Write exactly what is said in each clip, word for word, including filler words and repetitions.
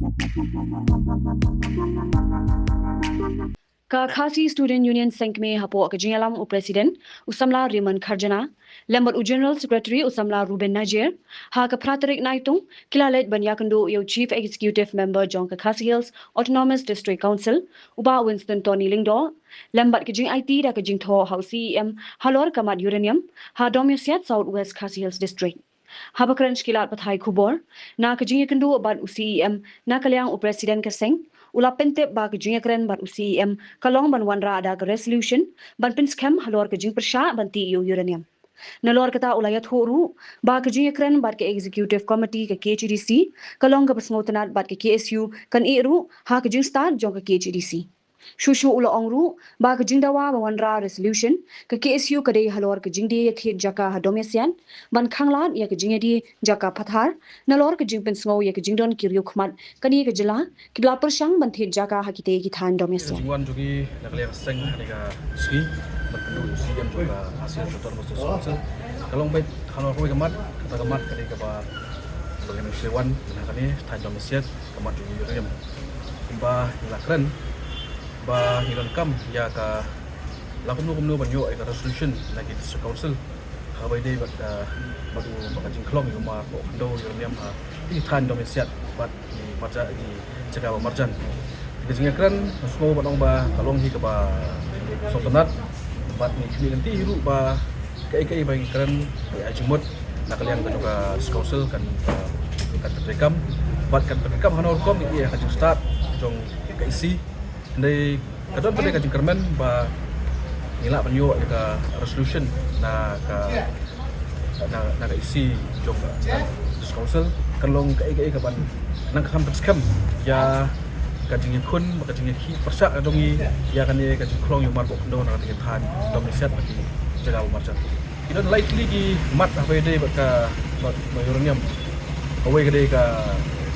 Ka Khasi Student Union Seng Kmie hapoh ka jingïalam u President u Samla Raymond Kharjana lem bad u General Secretary u Samla Ruben Najir, ha ka phra tarik Naitung ki la leit ban ïakynduh ïa u Chief Executive Member jong ka Khasi Hills Autonomous District Council, u Bah Winston Tony Lyngdoh, lem bad ka jingaiti da ka jingthoh ha u C E M halor ka mat uranium ha Domiasiat, South West Khasi Hills District. Haba kren sha ki lad pathai khubor na ka jingïakynduh bad u C E M, na ka liang u President ka seng u la pyntip ba ka jingïakren bad u C E M ka long ban wanrah da ka resolution ban pynskhem halor ka jingpyrshah ban tih ïa u uranium. Nalor kata u la ïathuh ruh ba ka jingïakren bad ka Executive Committee ka K H A D C ka long kaba sngewtynnat bad ka K S U kan ïeh ruh ha ka jingstad jong ka K H A D C. Shuh shuh u la ong ruh ba ka jingdawa ba wanrah resolution ka K S U ka dei halor ka jingdie ïathied jaka ha Domiasiat ban khanglad ïa ka jingïadie jaka pathar nalor ka jingpynsngew ïa ka jingdon ki riew khmat kane ka jylla kiba la pyrshang ban thied jaka ha kitei ki thaiñ Domiasiat. Jingwan jong ngi na ka liang ka seng ha kane ka sngi ban kynduh ïa u C E M jong ka Khasi Hills Autonomous District Council ka long beit halor kawei ka mat, kata ka mat ka dei kaba long M C one na kane thaiñ Domiasiat, ka mat jong u uranium. Kumba ngi la kren ba ngi donkam ïa ka la kumno kumno ban ïoh ïa ka resolution na ki District Council ha kaba ïadei bad ka, bad u, bad ka jingkhlong ïa u marpoh khyndew uranium ha ki thaiñ Domiasiat bad ki marjan, ki jaka ba marjan. Ka jingïakren nga sngew ban ong ba ka long hi kaba sngewtynnat bad ngi khmih lynti hi ruh ba kaei kaei ba ngi kren, kaei ka jingmut na ka liang ka jong ka District Council kan, kan pyntreikam bad kan pyntreikam hano rukom ïa ka jingstad jong ka E C. Hynrei ka don pat ka jingkyrmen ba ngi lah ban ïoh ïa ka resolution na ka, na, na ka E C jong ka District Council, kan long kaei kaei kaban nang kham pynskhem ïa ka jingïakhun bad ka jingïakhih pyrshah ka jong ngi ïa kane ka jingkhlong ïa u marpoh khyndew na ka thaiñ Domiasiat bad ki jaka ba marjan. Ki don lai tylli ki mat haba ïadei bad ka, bad, bad uranium. Kawei ka dei ka,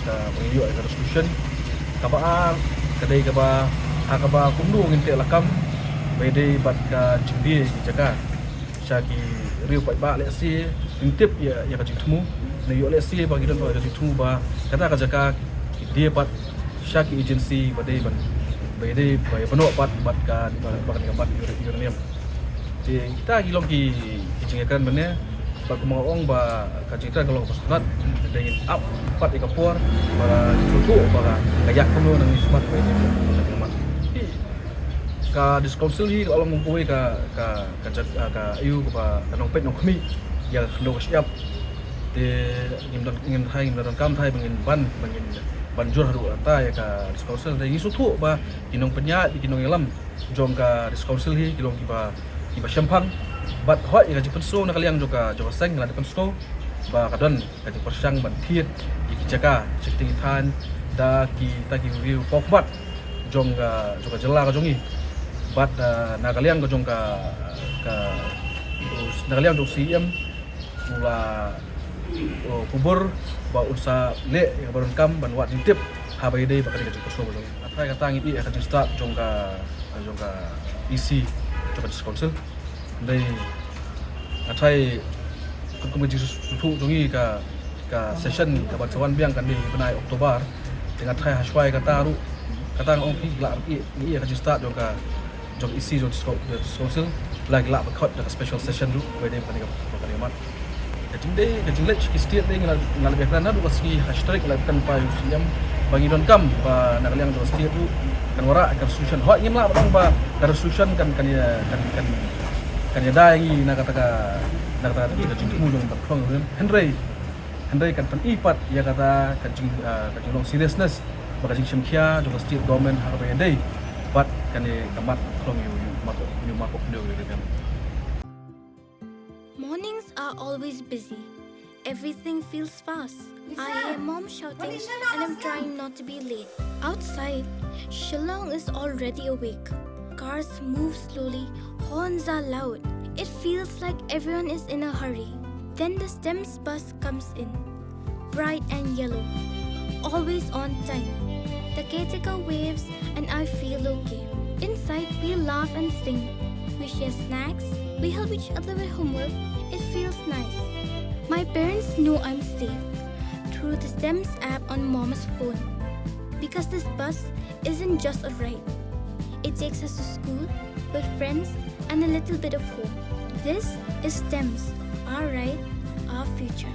kaba ngi ïoh ïa ka resolution. Kaba ar ka dei kaba, ha kaba kumno ngin teh lakam ba ïadei bad ka jingdie ki jaka sha ki riew paidbah lehse ngin tip ïa, ïa ka jingthmu. Ngi ïoh lehse ba ki don ba ka jingthmu ba kata ka jaka ki die pat sha ki agency ba dei ban, ba ïadei, ba ïa bynnoh pat bad ka, bad, bad ka mat ur-, uranium. Te kita ki long ki, ki jingïakren mynne. Bad kumba nga ong ba ka jingïakren ka long kaba sngewtynnat, te ngin ap pat ïa ka por ba la sngewthuh ba ka ïaid kumno, nang ïa smat ba ïa ka mat. Te ka District Council hi ka long kawei ka, ka, ka jaka, ka, aïu, kaba ka nongpeit nongkhmih ïa ka khyndew ka shyiap. Te ngim don, ngim don, ngim donkam ba ngin ban, ba ngin ban jur haduh katta ïa ka District Council. Te ngi sngewthuh ba ki nongpynïaid, ki nongïalam jong ka District Council hi ki long kiba, kiba shemphang. Bad hooid ïa ka jingpynsngew na ka liang jong ka, jong ka seng la dep pynsngew ba ka don ka jingpyrshang ban thied ïa ki jaka sha ki thaiñ da kita ki riew paw khmat jong ka, jong ka jylla ka jong ngi. Bad, ah, na ka liang ka jong ka, ka, na ka liang jong C E M u la, u kubur ba un sa leh ïa kaba donkam ban wad jingtip haba ïadei bad ka dei ka jingpyrshah ba jong. Nga tharai kata ngi ïa ka jingstad jong ka, jong ka E C jong ka District Council. Dei nga tharai kum ka jingsngewthuh jong ngi ka, ka session kaban sa wan biang kan dei bnai October. Te nga tharai ha shuwa kata ruh, kata nga ong phi la ïa, ïa ka jingstad jong ka jong E C jong District Council la ki lah ban khot da ka special session ruh ba dei ban ka, ban ka mat. Ka jingdei, ka jingleit sha ki state dei nga la, nga la ïakren naduh ka sngi ha sha tarik nga la ïakren bad u C E M ba ngi donkam ba na ka liang jong ka state ruh kan wanrah ka resolution. Hooid ngim lah ban ong ba ka resolution kan, kan ïa, kan, kan, kan ïada ïa ngi na kata ka, na kata ka jingthmu jong ka khlong. Hynrei Hynrei kan pyni pat ïa kata ka jing, ah, ka jinglong seriousness bad ka jingshim khia jong ka state government ha kaba ïadei bad kane ka mat khlong ïa u, ïa u marpoh, ïa u marpoh khyndew ïa u uranium. Mornings are always busy. Everything feels fast. I hear mom shouting and I'm trying not to be late. Outside, Shillong is already awake. Cars move slowly, horns are loud. It feels like everyone is in a hurry. Then the STEMS bus comes in, bright and yellow, always on time. The caretaker waves and I feel okay. Inside, we laugh and sing. We share snacks, we help each other with homework. It feels nice. My parents know I'm safe through the STEMS app on mom's phone. Because this bus isn't just a ride, it takes us to school, with friends, and a little bit of hope. This is STEMS, our ride, our future.